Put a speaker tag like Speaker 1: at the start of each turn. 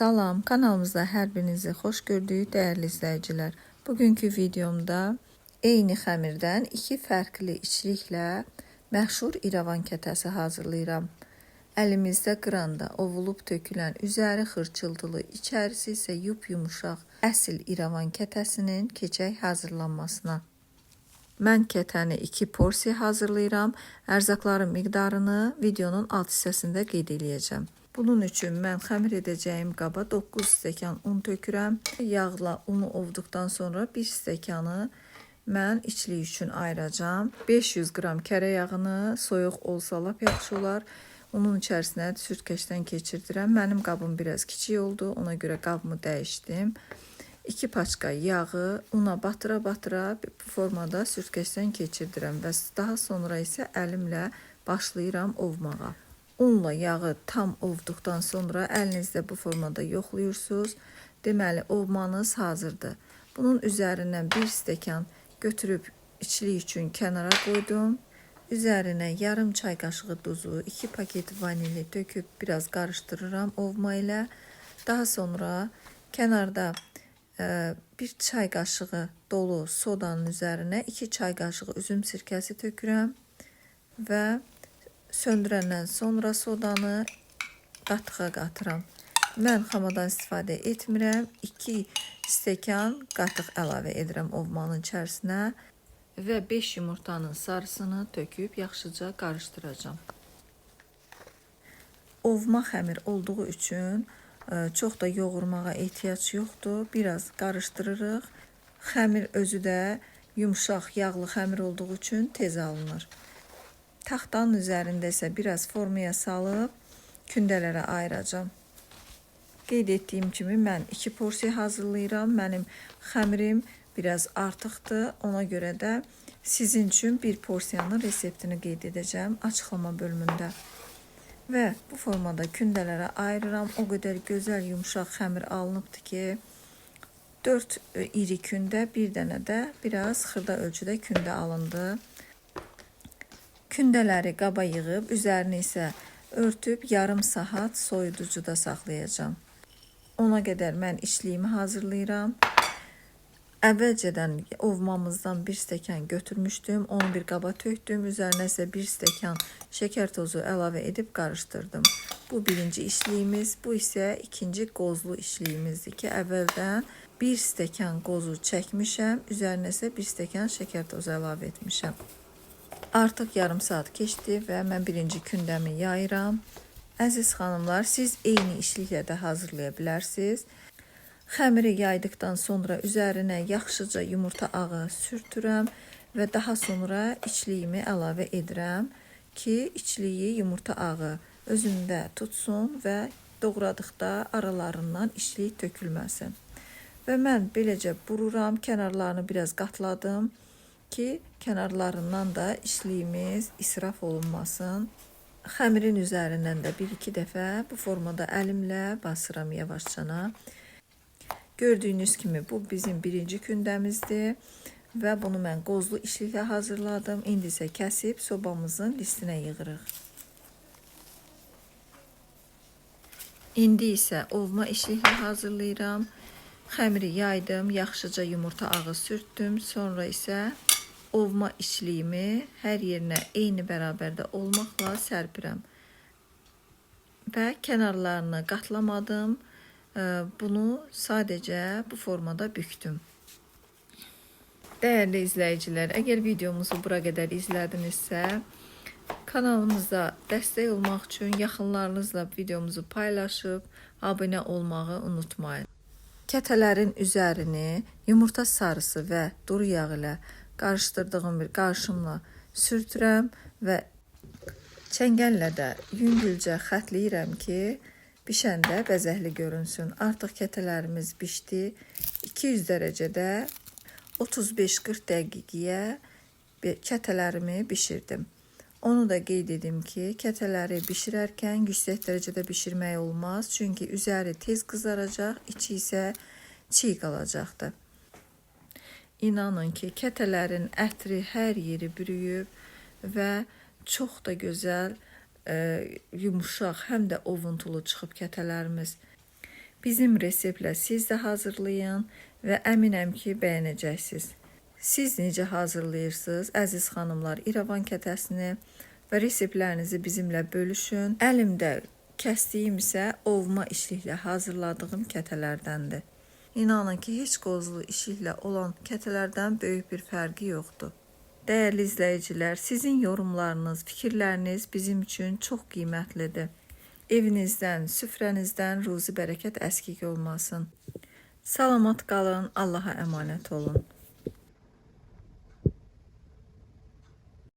Speaker 1: Salam, kanalımızda hər birinizi xoş gördük dəyərli izləyicilər. Bugünkü videomda eyni xəmirdən iki fərqli içliklə məşhur İrəvan kətəsi hazırlayıram. Əlimizdə qıranda ovulub tökülən, üzəri xırçıltılı, içərisi isə yup-yumuşaq əsl İrəvan kətəsinin keçək hazırlanmasına. Mən kətəni 2 porsiya hazırlayıram. Ərzaqların miqdarını videonun alt hissəsində qeyd eləyəcəm. Bunun üçün mən xəmir edəcəyim qaba 9 stəkan un tökürəm. Yağla unu ovduqdan sonra 1 stəkanı mən içlik üçün ayıracağam. 500 qram kərə yağını, soyuq olsa lap yaxşı olar. Unun içərisinə sürtkəşdən keçirdirəm. Mənim qabım biraz kiçik oldu, ona görə qabımı dəyişdim. 2 paçka yağı una batıra-batıra bu formada sürtkəşdən keçirdirəm və daha sonra isə əlimlə başlayıram ovmağa. Unla yağı tam ovduqdan sonra əlinizdə bu formada yoxlayırsınız. Deməli, ovmanız hazırdır. Bunun üzərindən 1 stəkan götürüb içlik üçün kənara qoydum. Üzərinə yarım çay qaşığı duzu, 2 paket vanili töküb biraz qarışdırıram ovma ilə. Daha sonra kənarda 1 çay qaşığı dolu sodanın üzərinə 2 çay qaşığı üzüm sirkəsi tökürəm və söndürəndən sonra sodanı qatığa qatıram. Mən xamadan istifadə etmirəm. 2 stəkan qatıq əlavə edirəm ovmanın içərisinə və 5 yumurtanın sarısını töküb yaxşıca qarışdıracağam. Ovma xəmir olduğu üçün çox da yoğurmağa ehtiyac yoxdur. Biraz qarışdırırıq. Xəmir özü də yumşaq, yağlı xəmir olduğu üçün tez alınır. Taxtanın üzərində isə biraz formaya salıb kündələrə ayıracağam. Qeyd etdiyim kimi mən 2 porsiya hazırlayıram. Mənim xəmirim biraz artıqdır. Ona görə də sizin üçün bir porsiyanın reseptini qeyd edəcəm açıqlama bölümündə. Və bu formada kündələrə ayırıram. O qədər gözəl yumşaq xəmir alınıbdır ki, 4 iri kündə, bir dənə də biraz xırda ölçüdə kündə alındı. Kündələri qaba yığıb, üzərini isə örtüb yarım saat soyuducuda saxlayacağam. Ona qədər mən içliyimi hazırlayıram. Əvvəlcədən ovmamızdan 1 stəkan götürmüşdüm. Onu bir qaba tökdüm. Üzərinə isə 1 stəkan şəkər tozu əlavə edib qarışdırdım. Bu birinci içliyimiz, bu isə ikinci qozlu içliyimizdir ki, əvvəldən 1 stəkan qozu çəkmişəm. Üzərinə isə 1 stəkan şəkər tozu əlavə etmişəm. Artıq yarım saat keçdi və mən birinci kündəmi yayıram. Əziz xanımlar, siz eyni içliklə də hazırlaya bilərsiniz. Xəmiri yaydıqdan sonra üzərinə yaxşıca yumurta ağı sürtürəm və daha sonra içliyimi əlavə edirəm ki, içliyi yumurta ağı özündə tutsun və doğradıqda aralarından içlik tökülməsin. Və mən beləcə bururam, kənarlarını biraz qatladım ki, kənarlarından da içliyimiz israf olunmasın. Xəmirin üzərindən də 1-2 dəfə bu formada əlimlə basıram yavaşcana. Gördüyünüz kimi bu bizim birinci kündəmizdir və bunu mən qozlu içliklə hazırladım. İndi isə kəsib sobamızın listinə yığırıq. İndi isə ovma içliklə hazırlayıram. Xəmiri yaydım, yaxşıca yumurta ağı sürtdüm. Sonra isə ovma içliyimi hər yerinə eyni bərabərdə olmaqla sərpirəm. Və kənarlarını qatlamadım. Bunu sadəcə bu formada bükdüm. Dəyərli izləyicilər, əgər videomuzu bura qədər izlədinizsə, kanalımıza dəstək olmaq üçün yaxınlarınızla videomuzu paylaşıb abunə olmağı unutmayın. Kətələrin üzərini yumurta sarısı və duru yağ ilə qarışdırdığım bir qarışımla sürtürəm və çəngəllə də yüngülcə xətləyirəm ki, bişəndə bəzəkli görünsün. Artıq kətələrimiz bişdi. 200 dərəcədə 35-40 dəqiqəyə kətələrimi bişirdim. Onu da qeyd edim ki, kətələri bişirərkən yüksək dərəcədə bişirmək olmaz. Çünki üzəri tez qızaracaq, içi isə çiğ qalacaqdır. İnanın ki, kətələrin ətri hər yeri bürüyüb və çox da gözəl, yumuşaq, həm də ovuntulu çıxıb kətələrimiz. Bizim reseptlə siz də hazırlayın və əminəm ki, bəyənəcəksiniz. Siz necə hazırlayırsınız, əziz xanımlar, İrəvan kətəsini və reseptlərinizi bizimlə bölüşün. Əlimdə kəsdiyim isə ovma içliklə hazırladığım kətələrdəndir. İnanın ki, heç qozlu içliklə olan kətələrdən böyük bir fərqi yoxdur. Dəyərli izləyicilər, sizin yorumlarınız, fikirləriniz bizim üçün çox qiymətlidir. Evinizdən, süfrənizdən ruzi bərəkət əskik olmasın. Salamat qalın, Allaha əmanət olun.